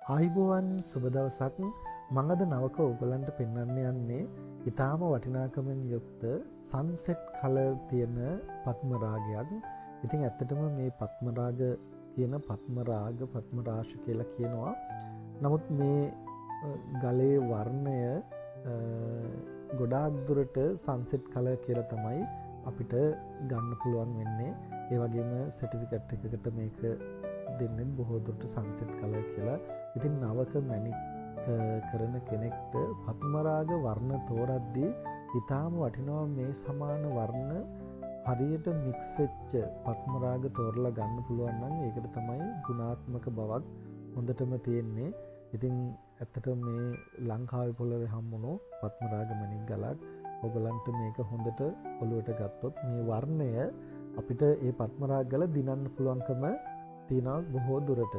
ආයුබෝවන්, සුබ දවසක්. මං අද නවක ඔයගලන්ට පෙන්වන්න යන්නේ ඊටාම වටිනාකමින් යුක්ත සන්සෙට් කලර් තියෙන පద్ම රාගයක්. ඉතින් ඇත්තටම මේ පద్ම රාග කියන පద్ම රාග පద్ම රාශි කියලා කියනවා. නමුත් මේ ගලේ වර්ණය ගොඩාක් දුරට සන්සෙට් කලර් කියලා තමයි අපිට ගන්න පුළුවන් වෙන්නේ. ඒ වගේම සර්ටිෆිකට් එකකට මේක දෙන්නේ බොහෝ දුරට සන්සෙට් කලර් කියලා. ඉතින් නවක මැණික් කරන කෙනෙක්ට පද්මරාග වර්ණ තෝරද්දී ඊටාම වටිනවා මේ සමාන වර්ණ හරියට මික්ස් වෙච්ච පද්මරාග තෝරලා ගන්න පුළුවන් නම් ඒකට තමයි ගුණාත්මක බවක් හොඳටම තියෙන්නේ. ඉතින් ඇත්තටම මේ ලංකාවේ පොළවේ හම්බුණු පද්මරාග මැණික් ගලක් ඔයගලන්ට මේක හොඳට ඔලුවට ගත්තොත් මේ වර්ණය අපිට ඒ පද්මරාග ගල දිනන්න පුළුවන්කම තියෙනවා බොහෝ දුරට.